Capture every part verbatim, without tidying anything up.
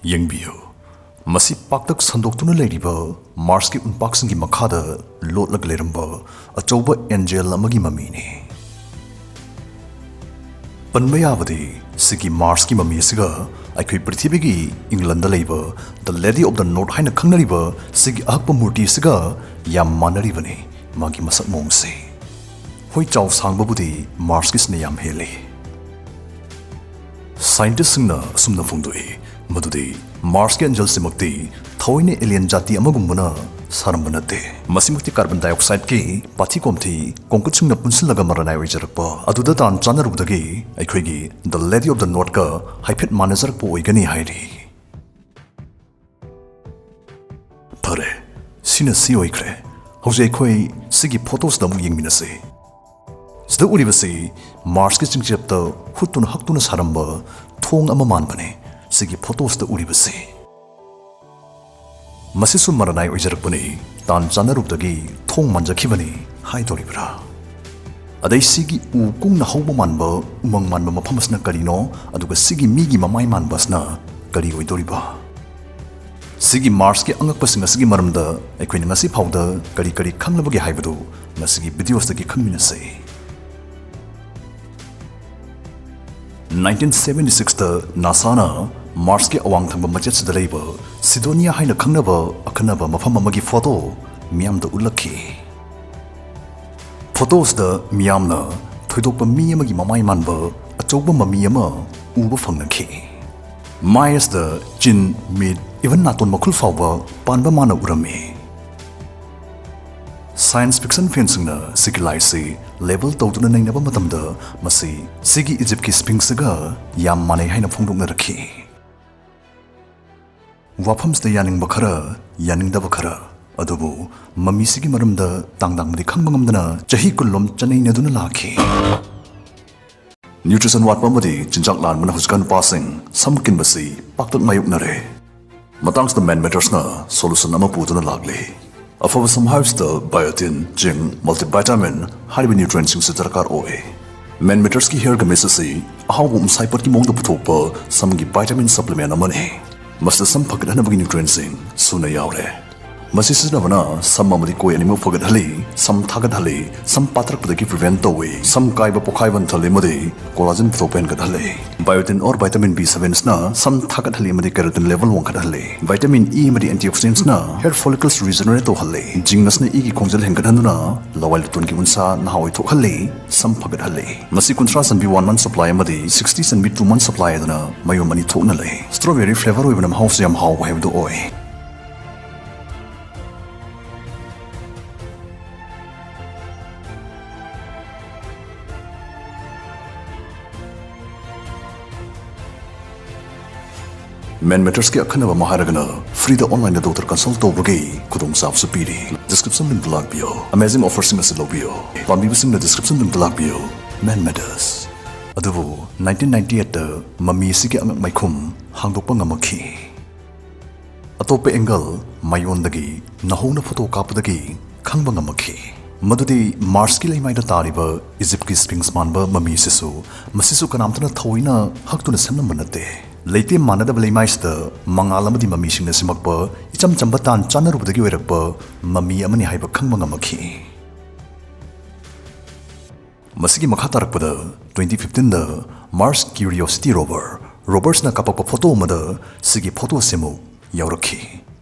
ꯌꯦꯡꯕꯤꯌꯨ, ꯃꯁꯤ ꯄꯥꯛꯇꯛ ꯁꯟꯗꯣꯛꯇꯨꯅ ꯂꯩꯔꯤꯕ ꯃꯥꯔꯁꯀꯤ ꯎꯟꯄꯥꯛꯁꯤꯡꯒꯤ ꯃꯈꯥꯗ ꯂꯣꯠꯂꯒ ꯂꯩꯔꯝꯕ ꯑꯆꯧꯕ ꯑꯦꯟꯖꯦꯜ ꯑꯃꯒꯤ ꯃꯃꯤꯅꯤ꯫ ꯄꯟꯕ ꯌꯥꯕꯗꯤ, ꯁꯤꯒꯤ ꯃꯥꯔꯁꯀꯤ ꯃꯃꯤ ꯑꯁꯤꯒ ꯑꯩꯈꯣꯏ ꯄ꯭ꯔꯤꯊꯤꯕꯤꯒꯤ ꯏꯪꯂꯟꯗ ꯂꯩꯕ The Lady of the North ꯍꯥꯏꯅ ꯈꯪꯅꯔꯤꯕ ꯁꯤꯒꯤ ꯑꯍꯛꯄ ꯃꯨꯔꯇꯤ ꯑꯁꯤꯒ ꯌꯥꯝ ꯃꯥꯟꯅꯔꯤꯕꯅꯤ, ꯃꯥꯒꯤ ꯃꯁꯛ ꯃꯑꯣꯡꯁꯦ꯫ ꯍꯣꯏ, ꯆꯥꯎ ꯁꯥꯡꯕꯕꯨꯗꯤ ꯃꯥꯔꯁꯀꯤꯁꯤꯅ ꯌꯥꯝ ꯍꯦꯜꯂꯤ꯫ ꯁꯥꯏꯟꯇꯤꯁꯁꯤꯡꯅ ꯑꯁꯨꯝꯅ ꯐꯣꯡꯗꯣꯛꯏ ꯃꯗꯨꯗꯤ ꯃꯥꯔꯁꯀꯤ ꯑꯦꯟꯖꯦꯜꯁꯤꯃꯛꯇꯤ ꯊꯑꯣꯏꯅ ꯑꯦꯂꯤꯌꯟ ꯖꯥꯇꯤ ꯑꯃꯒꯨꯝꯕꯅ ꯁꯥꯔꯝꯕ ꯅꯠꯇꯦ꯫ ꯃꯁꯤꯃꯛꯇꯤ ꯀꯥꯔꯕꯟ ꯗꯥꯏꯑꯣꯛꯁꯥꯏꯗꯀꯤ ꯄꯥꯊꯤ ꯀꯣꯝꯊꯤ ꯀꯣꯡꯀ꯭ꯔꯤꯠꯁꯤꯡꯅ ꯄꯨꯟꯁꯤꯜꯂꯒ ꯃꯔꯅꯥꯏ ꯑꯣꯏꯖꯔꯛꯄ ꯑꯗꯨꯗ ꯇꯥꯟ ꯆꯥꯟꯅꯔꯨꯕꯗꯒꯤ ꯑꯩꯈꯣꯏꯒꯤ The Lady of the Northꯀ ꯍꯥꯏꯐꯦꯠ ꯃꯥꯟꯅꯖꯔꯛꯄ ꯑꯣꯏꯒꯅꯤ ꯍꯥꯏꯔꯤ꯫ ꯐꯔꯦ, ꯁꯤꯅ ꯁꯤ ꯑꯣꯏꯈ꯭ꯔꯦ꯫ ꯍꯧꯖꯤꯛ ꯑꯩꯈꯣꯏ ꯁꯤꯒꯤ ꯐꯣꯇꯣꯁꯤꯗ ꯑꯃꯨꯛ ꯌꯦꯡꯃꯤꯟꯅꯁꯤ꯫ ꯁꯤꯗ ꯎꯔꯤꯕꯁꯤ ꯃꯥꯔꯁꯀꯤ ꯆꯤꯡꯆꯦꯞꯇ ꯍꯨꯠꯇꯨꯅ ꯍꯛꯇꯨꯅ ꯁꯥꯔꯝꯕ ꯊꯣꯡ ꯑꯃ ꯃꯥꯟꯕꯅꯦ꯫ ꯁꯤꯒꯤ ꯐꯣꯇꯣꯁꯤꯗ ꯎꯔꯤꯕꯁꯤ꯫ ꯃꯁꯤꯁꯨ ꯃꯔꯅꯥꯏ ꯑꯣꯏꯖꯔꯛꯄꯅꯤ, ꯇꯥꯟ ꯆꯥꯟꯅꯔꯨꯕꯗꯒꯤ ꯊꯣꯡ ꯃꯥꯟꯖꯈꯤꯕꯅꯤ ꯍꯥꯏꯗꯣꯔꯤꯕ꯭ꯔꯥ? ꯑꯗꯩ ꯁꯤꯒꯤ ꯎ ꯀꯨꯡꯅ ꯍꯧꯕ ꯃꯥꯟꯕ, ꯎꯃꯪ ꯃꯥꯟꯕ ꯃꯐꯝ ꯑꯁꯤꯅ ꯀꯔꯤꯅꯣ? ꯑꯗꯨꯒ ꯁꯤꯒꯤ ꯃꯤꯒꯤ ꯃꯃꯥꯏ ꯃꯥꯟꯕ ꯑꯁꯤꯅ ꯀꯔꯤ ꯑꯣꯏꯗꯣꯔꯤꯕ? ꯁꯤꯒꯤ ꯃꯥꯔꯁꯀꯤ ꯑꯉꯛꯄꯁꯤꯡ ꯑꯁꯤꯒꯤ ꯃꯔꯝꯗ ꯑꯩꯈꯣꯏꯅ ꯉꯁꯤ ꯐꯥꯎꯗ ꯀꯔꯤ ꯀꯔꯤ ꯈꯪꯂꯕꯒꯦ ꯍꯥꯏꯕꯗꯨ ꯉꯁꯤꯒꯤ ꯚꯤꯗꯤꯑꯣꯁꯤꯗꯒꯤ ꯈꯪꯃꯤꯟꯅꯁꯤ꯫ ꯅꯥꯏꯟꯇꯤꯟ ꯁꯚꯦꯟꯇꯤ ꯁꯤꯛꯁꯇ ꯅꯥꯁꯥꯅ ꯃꯥꯔꯁꯀꯤ ꯑꯋꯥꯡ ꯊꯪꯕ ꯃꯆꯦꯠꯁꯤꯗ ꯂꯩꯕ ꯁꯤꯗꯣꯅꯤꯌꯥ ꯍꯥꯏꯅ ꯈꯪꯅꯕ ꯑꯈꯟꯅꯕ ꯃꯐꯝ ꯑꯃꯒꯤ ꯐꯣꯇꯣ ꯃꯤꯌꯥꯝꯗ ꯎꯠꯂꯛꯈꯤ꯫ ꯐꯣꯇꯣꯁꯤꯗ ꯃꯤꯌꯥꯝꯅ ꯊꯣꯏꯗꯣꯛꯄ ꯃꯤ ꯑꯃꯒꯤ ꯃꯃꯥꯏ ꯃꯥꯟꯕ ꯑꯆꯧꯕ ꯃꯃꯤ ꯑꯃ ꯎꯕ ꯐꯪꯅꯈꯤ꯫ ꯃꯥꯏ ꯑꯁꯤꯗ ꯆꯤꯟ, ꯃꯤꯠ, ꯏꯚꯟ ꯅꯥꯇꯣꯟ ꯃꯈꯨꯜ ꯐꯥꯎꯕ ꯄꯥꯟꯕ ꯃꯥꯅ ꯎꯔꯝꯃꯤ꯫ ꯁꯥꯏꯟꯁ ꯐꯤꯛꯁꯟ ꯐꯦꯟꯁꯤꯡꯅ ꯁꯤꯒꯤ ꯂꯥꯏꯁꯤ ꯂꯦꯕꯜ ꯇꯧꯗꯨꯅ ꯅꯩꯅꯕ ꯃꯇꯝꯗ ꯃꯁꯤ ꯁꯤꯒꯤ ꯏꯖꯤꯞꯀꯤ ꯁ꯭ꯐꯤꯡꯁꯒ ꯌꯥꯝ ꯃꯥꯟꯅꯩ ꯍꯥꯏꯅ ꯐꯣꯡꯗꯣꯛꯅꯔꯛꯈꯤ꯫ ꯋꯥꯐꯝꯁꯤꯗ ꯌꯥꯅꯤꯡꯕ ꯈꯔ, ꯌꯥꯅꯤꯡꯗꯕ ꯈꯔ, ꯑꯗꯨꯕꯨ ꯃꯃꯤꯁꯤꯒꯤ ꯃꯔꯝꯗ ꯇꯥꯡꯗꯥꯡꯕꯗꯤ ꯈꯪꯕ ꯉꯝꯗꯅ ꯆꯍꯤ ꯀꯨꯟꯂꯣꯝ ꯆꯅꯩꯅꯗꯨꯅ ꯂꯥꯛꯈꯤ꯫ ꯅ꯭ꯌꯨꯇ꯭ꯔꯤꯁꯟ ꯋꯥꯠꯄ ꯑꯃꯗꯤ ꯆꯤꯟꯖꯥꯛ ꯂꯥꯟꯕꯅ ꯍꯧꯖꯤꯛꯀꯥꯟ ꯅꯨꯄꯥꯁꯤꯡ ꯁꯝ ꯀꯤꯟꯕꯁꯤ ꯄꯥꯛꯇꯛ ꯃꯥꯌꯣꯛꯅꯔꯦ꯫ ꯃꯇꯥꯡꯁꯤꯗ ꯃꯦꯟ ꯃꯦꯇꯔꯁꯅ ꯁꯣꯂꯨꯁꯟ ꯑꯃ ꯄꯨꯗꯨꯅ ꯂꯥꯛꯂꯤ꯫ ꯑꯐꯕ ꯁꯝ ꯍꯥꯏꯕꯁꯤꯗ ꯕꯥꯏꯑꯣꯇꯤꯟ, ꯖꯤꯡ, ꯃꯜꯇꯤꯚꯥꯏꯇꯥꯃꯤꯟ ꯍꯥꯏꯔꯤꯕ ꯅ꯭ꯌꯨꯇ꯭ꯔꯤꯌꯦꯟꯁꯤꯡꯁꯦ ꯗꯔꯀꯥꯔ ꯑꯣꯏ꯫ ꯃꯦꯟ ꯃꯦꯇꯔꯁꯀꯤ ꯍꯤꯌꯔ ꯒꯃꯦꯁ ꯑꯁꯤ ꯑꯍꯥꯎꯕ ꯎꯝꯁꯥꯏꯄꯣꯠꯀꯤ ꯃꯑꯣꯡꯗ ꯄꯨꯊꯣꯛꯄ ꯁꯝꯒꯤ ꯚꯥꯏꯇꯥꯃꯤꯟ ꯁꯄ꯭ꯂꯤꯃꯦꯟ ꯑꯃꯅꯤ꯫ ꯃꯁꯤꯗ ꯁꯝ ꯐꯒꯠꯍꯟꯅꯕꯒꯤ ꯅ꯭ꯌꯨꯇ꯭ꯔꯤꯌꯦꯟꯁꯤꯡ ꯁꯨꯅ ꯌꯥꯎꯔꯦ꯫ ꯃꯁꯤ ꯁꯤꯖꯤꯟꯅꯕꯅ ꯁꯝ ꯑꯃꯗꯤ ꯀꯣꯏ ꯑꯅꯤꯃꯛ ꯐꯒꯠꯍꯜꯂꯤ, ꯁꯝ ꯊꯥꯒꯠꯍꯜꯂꯤ, ꯁꯝ ꯄꯥꯊꯔꯛꯄꯗꯒꯤ ꯄ꯭ꯔꯤꯚꯦꯟ ꯇꯧꯏ, ꯁꯝ ꯀꯥꯏꯕ ꯄꯣꯈꯥꯏꯕ ꯍꯟꯊꯍꯜꯂꯤ ꯑꯃꯗꯤ ꯀꯣꯂꯥꯖꯦꯟ ꯄꯨꯊꯣꯛꯄ ꯍꯦꯟꯒꯠꯍꯜꯂꯤ꯫ Biotin or vitamin B seven ꯅ ꯁꯝ ꯊꯥꯒꯠꯍꯜꯂꯤ ꯑꯃꯗꯤ ꯀꯦꯔꯥꯇꯤꯟ ꯂꯦꯚꯦꯜ ꯋꯥꯡꯈꯠꯍꯜꯂꯤ꯫ Vitamin E ꯑꯃꯗꯤ antioxidants ꯅ hair follicles regenerate ꯇꯧꯍꯜꯂꯤ꯫ ꯖꯤꯡꯅꯁꯅ ꯏꯒꯤ ꯈꯣꯡꯖꯦꯜ ꯍꯦꯟꯒꯠꯍꯟꯗꯨꯅ ꯂꯋꯥꯏ ꯂꯨꯇꯣꯟꯒꯤ ꯎꯟꯁꯥ ꯅꯍꯥ ꯑꯣꯏꯊꯣꯛꯍꯜꯂꯤ, ꯁꯝ ꯐꯒꯠꯍꯜꯂꯤ꯫ ꯃꯁꯤ ꯀꯨꯟꯊ꯭ꯔꯥ ꯆꯟꯕꯤ one month supply ꯑꯃꯗꯤ sixty ꯆꯟꯕꯤ two month supply ꯍꯥꯏꯗꯅ ꯃꯌꯣꯝ ꯑꯅꯤ ꯊꯣꯛꯅ ꯂꯩ꯫ Strawberry flavour ꯑꯣꯏꯕꯅ ꯃꯍꯥꯎꯁꯨ ꯌꯥꯝ ꯍꯥꯎꯕ ꯍꯥꯏꯕꯗꯨ ꯑꯣꯏ꯫ ꯃꯦꯟ ꯃꯦꯇꯔꯁꯀꯤ ꯑꯈꯟꯅꯕ ꯑꯃ ꯍꯥꯏꯔꯒꯅ ꯐ꯭ꯔꯤꯗ ꯑꯣꯟꯂꯥꯏꯟꯗ ꯗꯣꯛꯇꯔ ꯀꯟꯁꯜ ꯇꯧꯕꯒꯤ ꯈꯨꯗꯣꯡꯆꯥꯕꯁꯨ ꯄꯤꯔꯤ꯫ ꯗꯤꯁꯀ꯭ꯔꯤꯞꯁꯟ ꯂꯤꯡꯛꯇ ꯂꯥꯛꯄꯤꯌꯨ꯫ ꯑꯃꯦꯖꯤꯡ ꯑꯣꯐꯔꯁꯤꯡ ꯑꯁꯤ ꯂꯧꯕꯤꯌꯨ꯫ ꯄꯥꯝꯕꯤꯕꯁꯤꯡꯅ ꯗꯤꯁꯀ꯭ꯔꯤꯞꯁꯟ ꯂꯤꯡꯛꯇ ꯂꯥꯛꯄꯤꯌꯨ꯫ ꯃꯦꯟ ꯃꯦꯇꯔꯁ꯫ ꯑꯗꯨꯕꯨ nineteen ninety eight ꯇ ꯃꯃꯤ ꯑꯁꯤꯒꯤ ꯑꯉꯛ ꯃꯥꯏꯈꯨꯝ ꯍꯥꯡꯗꯣꯛꯄ ꯉꯝꯃꯛꯈꯤ꯫ ꯑꯇꯣꯞꯄ ꯑꯦꯡꯒꯜ ꯃꯥꯏꯑꯣꯟꯗꯒꯤ ꯅꯧꯍꯧꯅ ꯐꯣꯇꯣ ꯀꯥꯞꯄꯗꯒꯤ ꯈꯪꯕ ꯉꯝꯃꯛꯈꯤ ꯃꯗꯨꯗꯤ ꯃꯥꯔꯁꯀꯤ ꯂꯩꯃꯥꯏꯗ ꯇꯥꯔꯤꯕ ꯏꯖꯤꯞꯀꯤ ꯁ꯭ꯐꯤꯡꯁ ꯃꯥꯟꯕ ꯃꯃꯤ ꯑꯁꯤꯁꯨ, ꯃꯁꯤꯁꯨ ꯀꯅꯥꯝꯇꯅ ꯊꯑꯣꯏꯅ ꯍꯛꯇꯨꯅ ꯁꯦꯝꯂꯝꯕ ꯅꯠꯇꯦ꯫ ꯂꯩꯇꯦꯝ ꯃꯥꯟꯅꯗꯕ ꯂꯩꯃꯥꯏꯁꯤꯗ ꯃꯉꯥꯜ ꯑꯃꯗꯤ ꯃꯃꯤꯁꯤꯡꯅ ꯁꯦꯝꯃꯛꯄ ꯏꯆꯝ ꯆꯝꯕ ꯇꯥꯟ ꯆꯥꯟꯅꯔꯨꯕꯗꯒꯤ ꯑꯣꯏꯔꯛꯄ ꯃꯃꯤ ꯑꯃꯅꯤ ꯍꯥꯏꯕ ꯈꯪꯕ ꯉꯝꯃꯛꯈꯤ꯫ ꯃꯁꯤꯒꯤ ꯃꯈꯥ ꯇꯥꯔꯛꯄꯗ twenty fifteen ꯗ ꯃꯥꯔꯁ ꯀ꯭ꯌꯨꯔꯤꯑꯣꯁꯤꯇꯤ ꯔꯣꯚꯔ ꯔꯣꯕꯔꯁꯅ ꯀꯥꯞꯄꯛꯄ ꯐꯣꯇꯣ ꯑꯃꯗ ꯁꯤꯒꯤ ꯐꯣꯇꯣ ꯑꯁꯤꯃꯨꯛ ꯌꯥꯎꯔꯛꯈꯤ꯫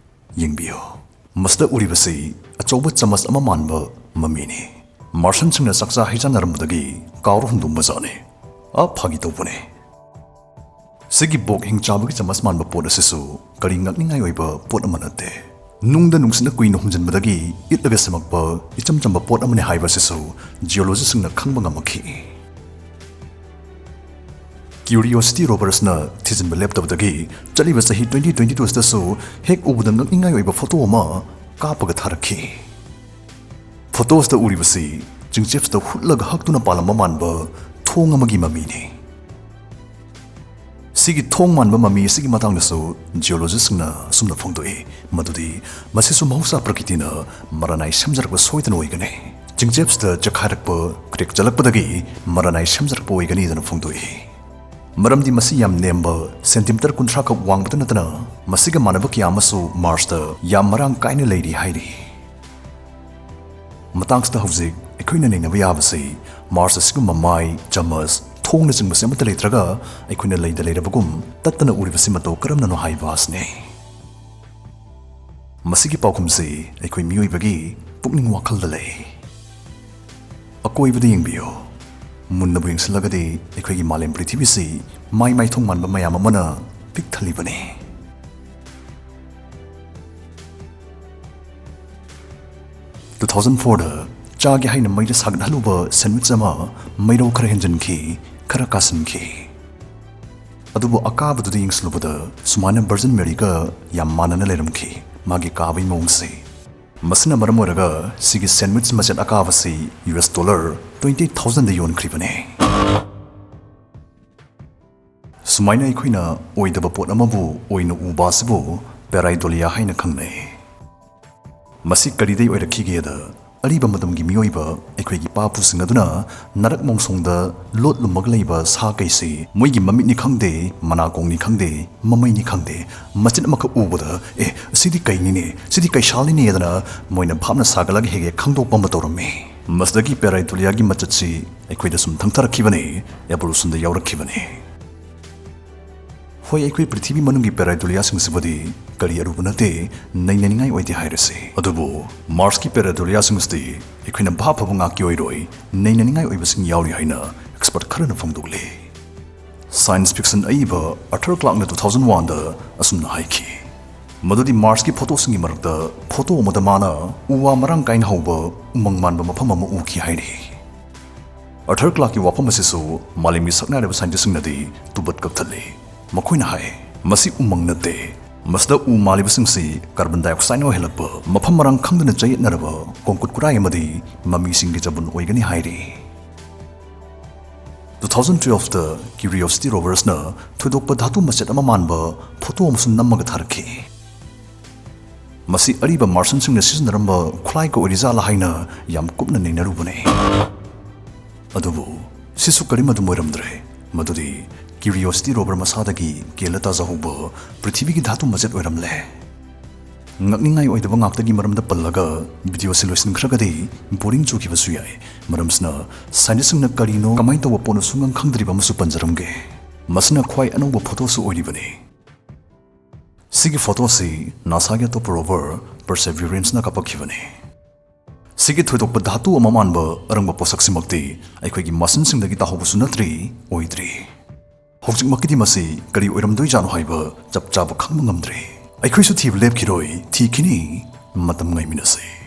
ꯌꯦꯡꯕꯤꯌꯨ꯫ ꯃꯁꯤꯗ ꯎꯔꯤꯕꯁꯤ ꯑꯆꯧꯕ ꯆꯃꯁ ꯑꯃ ꯃꯥꯟꯕ ꯃꯃꯤꯅꯤ꯫ ꯃꯥꯔꯁꯟꯁꯤꯡꯅ ꯆꯥꯛꯆꯥ ꯍꯩꯖꯥꯟꯅꯔꯝꯕꯗꯒꯤ ꯀꯥꯎꯔ ꯍꯨꯟꯗꯣꯛꯑꯝꯕ ꯖꯥꯠꯅꯤ꯫ ꯑ, ꯐꯥꯒꯤ ꯇꯧꯕꯅꯤ꯫ ꯁꯤꯒꯤ ꯕꯣꯛ ꯍꯤꯡꯆꯥꯕꯒꯤ ꯆꯃꯁ ꯃꯥꯟꯕ ꯄꯣꯠ ꯑꯁꯤꯁꯨ ꯀꯔꯤ ꯉꯛꯅꯤꯡꯉꯥꯏ ꯑꯣꯏꯕ ꯄꯣꯠ ꯑꯃ ꯅꯠꯇꯦ꯫ ꯅꯨꯡꯗ ꯅꯨꯡꯁꯤꯠꯅ ꯀꯨꯏꯅ ꯍꯨꯝꯖꯤꯟꯕꯗꯒꯤ ꯏꯠꯂꯒ ꯁꯦꯝꯃꯛꯄ ꯏꯆꯝ ꯆꯝꯕ ꯄꯣꯠ ꯑꯃꯅꯤ ꯍꯥꯏꯕ ꯑꯁꯤꯁꯨ ꯖꯤꯑꯣꯂꯣꯖꯤꯁꯁꯤꯡꯅ ꯈꯪꯕ ꯉꯝꯃꯛꯈꯤ꯫ ꯀ꯭ꯌꯨꯔꯤꯑꯣꯁꯤꯇꯤ ꯔꯣꯚꯔꯁꯅ ꯊꯤꯖꯤꯟꯕ ꯂꯦꯞꯇꯕꯗꯒꯤ ꯆꯠꯂꯤꯕ ꯆꯍꯤ twenty twenty two ꯑꯁꯤꯗꯁꯨ ꯍꯦꯛ ꯎꯕꯗ ꯉꯛꯅꯤꯡꯉꯥꯏ ꯑꯣꯏꯕ ꯐꯣꯇꯣ ꯑꯃ ꯀꯥꯞꯄꯒ ꯊꯥꯔꯛꯈꯤ꯫ ꯐꯣꯇꯣꯁꯤꯗ ꯎꯔꯤꯕꯁꯤ ꯆꯤꯡꯆꯦꯞꯁꯤꯗ ꯍꯨꯠꯂꯒ ꯍꯛꯇꯨꯅ ꯄꯥꯜꯂꯝꯕ ꯃꯥꯟꯕ ꯊꯣꯡ ꯑꯃꯒꯤ ꯃꯃꯤꯅꯤ꯫ ꯁꯤꯒꯤ ꯊꯣꯡ ꯃꯥꯟꯕ ꯃꯃꯤ ꯑꯁꯤꯒꯤ ꯃꯇꯥꯡꯗꯁꯨ ꯖꯤꯑꯣꯂꯣꯖꯤꯁꯁꯤꯡꯅ ꯑꯁꯨꯝꯅ ꯐꯣꯡꯗꯣꯛꯏ ꯃꯗꯨꯗꯤ ꯃꯁꯤꯁꯨ ꯃꯍꯧꯁꯥ ꯄ꯭ꯔꯀꯤꯇꯤꯅ ꯃꯔꯥꯅꯥꯏ ꯁꯦꯝꯖꯔꯛꯄ ꯁꯣꯏꯗꯅ ꯑꯣꯏꯒꯅꯤ꯫ ꯆꯤꯡꯆꯦꯞꯁꯤꯗ ꯆꯈꯥꯏꯔꯛꯄ, ꯀ꯭ꯔꯦꯛ ꯆꯠꯂꯛꯄꯗꯒꯤ ꯃꯔꯥꯅꯥꯏ ꯁꯦꯝꯖꯔꯛꯄ ꯑꯣꯏꯒꯅꯤꯗꯅ ꯐꯣꯡꯗꯣꯛꯏ꯫ ꯃꯔꯝꯗꯤ ꯃꯁꯤ ꯌꯥꯝ ꯅꯦꯝꯕ, ꯁꯦꯟꯇꯤꯃꯤꯇꯔ ꯀꯨꯟꯊ꯭ꯔꯥ ꯈꯛ ꯋꯥꯡꯕꯇ ꯅꯠꯇꯅ, ꯃꯁꯤꯒ ꯃꯥꯟꯅꯕ ꯀꯌꯥ ꯑꯃꯁꯨ ꯃꯥꯔꯁꯇ ꯌꯥꯝ ꯃꯔꯥꯡ ꯀꯥꯏꯅ ꯂꯩꯔꯤ ꯍꯥꯏꯔꯤ꯫ ꯃꯇꯥꯡꯁꯤꯗ ꯍꯧꯖꯤꯛ ꯑꯩꯈꯣꯏꯅ ꯅꯩꯅꯕ ꯌꯥꯕꯁꯤ, ꯃꯥꯔꯁ ꯑꯁꯤꯒꯨꯝꯕ ꯃꯥꯏ, ꯆꯃꯁ, ꯊꯣꯡꯅꯆꯤꯡꯕꯁꯤ ꯑꯃꯠꯇ ꯂꯩꯇ꯭ꯔꯒ, ꯑꯩꯈꯣꯏꯅ ꯂꯩꯗ ꯂꯩꯔꯕꯒꯨꯝ ꯇꯠꯇꯅ ꯎꯔꯤꯕꯁꯤ ꯃꯇꯧ ꯀꯔꯝꯅꯅꯣ ꯍꯥꯏꯕ ꯑꯁꯤꯅꯤ꯫ ꯃꯁꯤꯒꯤ ꯄꯥꯎꯈꯨꯝꯁꯤ ꯑꯩꯈꯣꯏ ꯃꯤꯑꯣꯏꯕꯒꯤ ꯄꯨꯛꯅꯤꯡ ꯋꯥꯈꯜꯗ ꯂꯩ꯫ ꯑꯀꯣꯏꯕꯗ ꯌꯦꯡꯕꯤꯌꯨ꯫ ꯃꯨꯟꯅꯕꯨ ꯌꯦꯡꯁꯤꯜꯂꯒꯗꯤ ꯑꯩꯈꯣꯏꯒꯤ ꯃꯥꯂꯦꯝ ꯄ꯭ꯔꯤꯊꯤꯕꯤꯁꯤ ꯃꯥꯏ ꯃꯥꯏꯊꯣꯡ ꯃꯥꯟꯕ ꯃꯌꯥꯝ ꯑꯃꯅ ꯄꯤꯛ ꯊꯜꯂꯤꯕꯅꯤ꯫ ꯇꯨ ꯊꯥꯎꯖꯟ ꯐꯣꯔꯗ ꯆꯥꯒꯦ ꯍꯥꯏꯅ ꯃꯩꯗ ꯁꯥꯒꯠꯍꯜꯂꯨꯕ ꯁꯦꯟꯋꯤꯆ ꯑꯃ ꯃꯩꯔꯧ ꯈꯔ ꯍꯦꯟꯖꯤꯟꯈꯤ, ꯈꯔ ꯀꯥꯁꯤꯟꯈꯤ꯫ ꯑꯗꯨꯕꯨ ꯑꯀꯥꯕꯗꯨꯗ ꯌꯦꯡꯁꯤꯜꯂꯨꯕꯗ ꯁꯨꯃꯥꯏꯅ ꯚꯔꯖꯤꯟ ꯃꯦꯔꯤꯒ ꯌꯥꯝ ꯃꯥꯟꯅꯅ ꯂꯩꯔꯝꯈꯤ, ꯃꯥꯒꯤ ꯀꯥꯕꯒꯤ ꯃꯑꯣꯡꯁꯤ꯫ ꯃꯁꯤꯅ ꯃꯔꯝ ꯑꯣꯏꯔꯒ ꯁꯤꯒꯤ ꯁꯦꯟꯋꯤꯆ ꯃꯆꯦꯠ ꯑꯀꯥꯕꯁꯤ ꯌꯨ ꯑꯦꯁ ꯗꯣꯂꯔ ꯇ꯭ꯋꯦꯟꯇꯤ ꯊꯥꯎꯖꯟꯗ ꯌꯣꯟꯈ꯭ꯔꯤꯕꯅꯤ꯫ ꯁꯨꯃꯥꯏꯅ ꯑꯩꯈꯣꯏꯅ ꯑꯣꯏꯗꯕ ꯄꯣꯠ ꯑꯃꯕꯨ ꯑꯣꯏꯅ ꯎꯕ ꯑꯁꯤꯕꯨ ꯄꯦꯔꯥꯏꯗꯣꯂꯤꯌꯥ ꯍꯥꯏꯅ ꯈꯪꯅꯩ꯫ ꯃꯁꯤ ꯀꯔꯤꯗꯒꯤ ꯑꯣꯏꯔꯛꯈꯤꯒꯦꯗ, ꯑꯔꯤꯕ ꯃꯇꯝꯒꯤ ꯃꯤꯑꯣꯏꯕ ꯑꯩꯈꯣꯏꯒꯤ ꯏꯄꯥ ꯏꯄꯨꯁꯤꯡ ꯑꯗꯨꯅ ꯅꯔꯛ ꯃꯣꯡꯁꯣꯡꯗ ꯂꯣꯠꯂꯨꯝꯃꯒ ꯂꯩꯕ ꯁꯥ ꯀꯩꯁꯤ ꯃꯣꯏꯒꯤ ꯃꯃꯤꯠꯅꯤ ꯈꯪꯗꯦ, ꯃꯅꯥꯀꯣꯡꯅꯤ ꯈꯪꯗꯦ, ꯃꯃꯩꯅꯤ ꯈꯪꯗꯦ, ꯃꯆꯤꯟ ꯑꯃꯈꯛ ꯎꯕꯗ, "ꯑꯦ, ꯁꯤꯗꯤ ꯀꯩꯅꯤꯅꯦ, ꯁꯤꯗꯤ ꯀꯩꯁꯥꯜꯅꯤꯅꯦ" ꯍꯥꯏꯗꯅ ꯃꯣꯏꯅ ꯚꯥꯞꯅ ꯁꯥꯒꯠꯂꯒ ꯍꯦꯛ ꯍꯦꯛ ꯈꯪꯗꯣꯛꯄ ꯑꯃ ꯇꯧꯔꯝꯃꯤ꯫ ꯃꯁꯤꯗꯒꯤ ꯄꯦꯔꯥꯏꯗꯣꯂꯤꯌꯥꯒꯤ ꯃꯆꯠꯁꯤ ꯑꯩꯈꯣꯏꯗ ꯁꯨꯝ ꯊꯪꯊꯔꯛꯈꯤꯕꯅꯤ, ꯑꯦꯚꯣꯂꯨꯁꯟꯗ ꯌꯥꯎꯔꯛꯈꯤꯕꯅꯤ꯫ ꯍꯣꯏ, ꯑꯩꯈꯣꯏ ꯄ꯭ꯔꯤꯊꯤꯕꯤ ꯃꯅꯨꯡꯒꯤ ꯄꯦꯔꯥꯏꯗꯣꯂꯤꯌꯥꯁꯤꯡꯁꯤꯕꯨꯗꯤ ꯀꯔꯤ ꯑꯔꯨꯕ ꯅꯠꯇꯦ, ꯅꯩꯅꯅꯤꯡꯉꯥꯏ ꯑꯣꯏꯗꯦ ꯍꯥꯏꯔꯁꯤ꯫ ꯑꯗꯨꯕꯨ ꯃꯥꯔꯁꯀꯤ ꯄꯦꯔꯥꯏꯗꯣꯂꯤꯌꯥꯁꯤꯡꯁꯤꯗꯤ ꯑꯩꯈꯣꯏꯅ ꯚꯥꯞ ꯐꯕ ꯉꯥꯛꯀꯤ ꯑꯣꯏꯔꯣꯏ, ꯅꯩꯅꯅꯤꯡꯉꯥꯏ ꯑꯣꯏꯕꯁꯤꯡ ꯌꯥꯎꯔꯤ ꯍꯥꯏꯅ ꯑꯦꯛꯁꯄꯔꯠ ꯈꯔꯅ ꯐꯣꯡꯗꯣꯛꯂꯤ꯫ ꯁꯥꯏꯟꯁ ꯐꯤꯛꯁꯟ ꯑꯏꯕ ꯑꯥꯔꯊꯔ ꯀ꯭ꯂꯥꯔꯛꯅ ꯇꯨ ꯊꯥꯎꯖꯟ ꯋꯥꯟꯗ ꯑꯁꯨꯝꯅ ꯍꯥꯏꯈꯤ, ꯃꯗꯨꯗꯤ ꯃꯥꯔꯁꯀꯤ ꯐꯣꯇꯣꯁꯤꯡꯒꯤ ꯃꯔꯛꯇ ꯐꯣꯇꯣ ꯑꯃꯗ ꯃꯥꯅ ꯎ ꯋꯥ ꯃꯔꯥꯡ ꯀꯥꯏꯅ ꯍꯧꯕ ꯎꯃꯪ ꯃꯥꯟꯕ ꯃꯐꯝ ꯑꯃ ꯎꯈꯤ ꯍꯥꯏꯔꯤ꯫ ꯑꯥꯔꯊꯔ ꯀ꯭ꯂꯥꯔꯛꯀꯤ ꯋꯥꯐꯝ ꯑꯁꯤꯁꯨ ꯃꯥꯂꯦꯝꯒꯤ ꯁꯛꯅꯥꯏꯔꯕ ꯁꯥꯏꯟꯇꯤꯁꯁꯤꯡꯅꯗꯤ ꯇꯨꯕꯠ ꯀꯛꯊꯠꯂꯤ꯫ ꯃꯈꯣꯏꯅ ꯍꯥꯏ, "ꯃꯁꯤ ꯎꯃꯪ ꯅꯠꯇꯦ꯫ ꯃꯁꯤꯗ ꯎ ꯃꯥꯜꯂꯤꯕꯁꯤꯡꯁꯤ ꯀꯥꯔꯕꯟ ꯗꯥꯏꯑꯣꯛꯁꯥꯏꯗꯅ ꯑꯣꯏꯍꯜꯂꯛꯄ, ꯃꯐꯝ ꯃꯔꯥꯡ ꯈꯪꯗꯅ ꯆꯌꯦꯠꯅꯔꯕ ꯀꯣꯡꯀꯨꯠ ꯀꯨꯔꯥꯏ ꯑꯃꯗꯤ ꯃꯃꯤꯁꯤꯡꯒꯤ ꯆꯕꯨꯟ ꯑꯣꯏꯒꯅꯤ" ꯍꯥꯏꯔꯤ꯫ ꯇꯨ ꯊꯥꯎꯖꯟ ꯇꯨꯋꯦꯜꯐꯇ ꯀ꯭ꯌꯨꯔꯤꯑꯣꯁꯤꯇꯤ ꯔꯣꯚꯔꯁꯅ ꯊꯣꯏꯗꯣꯛꯄ ꯙꯥꯇꯨ ꯃꯆꯦꯠ ꯑꯃ ꯃꯥꯟꯕ ꯐꯣꯇꯣ ꯑꯃꯁꯨ ꯅꯝꯃꯒ ꯊꯥꯔꯛꯈꯤ꯫ ꯃꯁꯤ ꯑꯔꯤꯕ ꯃꯥꯔꯁꯟꯁꯤꯡꯅ ꯁꯤꯖꯤꯟꯅꯔꯝꯕ ꯈꯨꯠꯂꯥꯏꯒ ꯑꯣꯏꯔꯤꯖꯥꯠꯂꯥ ꯍꯥꯏꯅ ꯌꯥꯝ ꯀꯨꯞꯅ ꯅꯩꯅꯔꯨꯕꯅꯤ꯫ ꯑꯗꯨꯕꯨ ꯁꯤꯁꯨ ꯀꯔꯤꯃꯗꯨꯝ ꯑꯣꯏꯔꯝꯗ꯭ꯔꯦ꯫ ꯃꯗꯨꯗꯤ Curiosity rover ꯃꯁꯥꯗꯒꯤ ꯀꯦꯜꯂ ꯇꯥꯖꯍꯧꯕ ꯄ꯭ꯔꯤꯊꯤꯕꯤꯒꯤ ꯙꯥꯇꯨ ꯃꯆꯦꯠ ꯑꯣꯏꯔꯝꯂꯦ꯫ ꯉꯛꯅꯤꯡꯉꯥꯏ ꯑꯣꯏꯗꯕ ꯉꯥꯛꯇꯒꯤ ꯃꯔꯝꯗ ꯄꯜꯂꯒ ꯚꯤꯗꯤꯑꯣꯁꯤ ꯂꯣꯏꯁꯤꯟꯈ꯭ꯔꯒꯗꯤ ꯕꯣꯔꯤꯡ ꯆꯨꯈꯤꯕꯁꯨ ꯌꯥꯏ꯫ ꯃꯔꯝꯁꯤꯅ ꯁꯥꯏꯟꯇꯤꯁꯁꯤꯡꯅ ꯀꯔꯤꯅꯣ, ꯀꯃꯥꯏꯅ ꯇꯧꯕ ꯄꯣꯠꯅꯣ ꯁꯨꯡꯈꯪ ꯈꯪꯗ꯭ꯔꯤꯕ ꯑꯃꯁꯨ ꯄꯟꯖꯔꯝꯒꯦ꯫ ꯃꯁꯤꯅ ꯈ꯭ꯋꯥꯏ ꯑꯅꯧꯕ ꯐꯣꯇꯣꯁꯨ ꯑꯣꯏꯔꯤꯕꯅꯤ꯫ ꯁꯤꯒꯤ ꯐꯣꯇꯣꯁꯤ ꯅꯥꯁꯥꯒꯤ ꯑꯇꯣꯞꯄ ꯔꯣꯚꯔ ꯄꯔꯁꯦꯚꯤꯌꯔꯦꯟꯁꯅ ꯀꯥꯞꯄꯛꯈꯤꯕꯅꯤ꯫ ꯁꯤꯒꯤ ꯊꯣꯏꯗꯣꯛꯄ ꯙꯥꯇꯨ ꯑꯃ ꯃꯥꯟꯕ ꯑꯔꯪꯕ ꯄꯣꯠꯁꯛꯁꯤꯃꯛꯇꯤ ꯑꯩꯈꯣꯏꯒꯤ ꯃꯁꯤꯟꯁꯤꯡꯗꯒꯤ ꯇꯥꯍꯧꯕꯁꯨ ꯅꯠꯇ꯭ꯔꯤ, ꯑꯣꯏꯗ꯭ꯔꯤ꯫ ꯍꯧꯖꯤꯛꯃꯛꯀꯤꯗꯤ ꯃꯁꯤ ꯀꯔꯤ ꯑꯣꯏꯔꯝꯗꯣꯏꯖꯥꯠꯅꯣ ꯍꯥꯏꯕ ꯆꯞ ꯆꯥꯕ ꯈꯪꯕ ꯉꯝꯗ꯭ꯔꯤ꯫ ꯑꯩꯈꯣꯏꯁꯨ ꯊꯤꯕ ꯂꯦꯞꯈꯤꯔꯣꯏ, ꯊꯤꯈꯤꯅꯤ꯫ ꯃꯇꯝ ꯉꯥꯏꯃꯤꯟꯅꯁꯤ꯫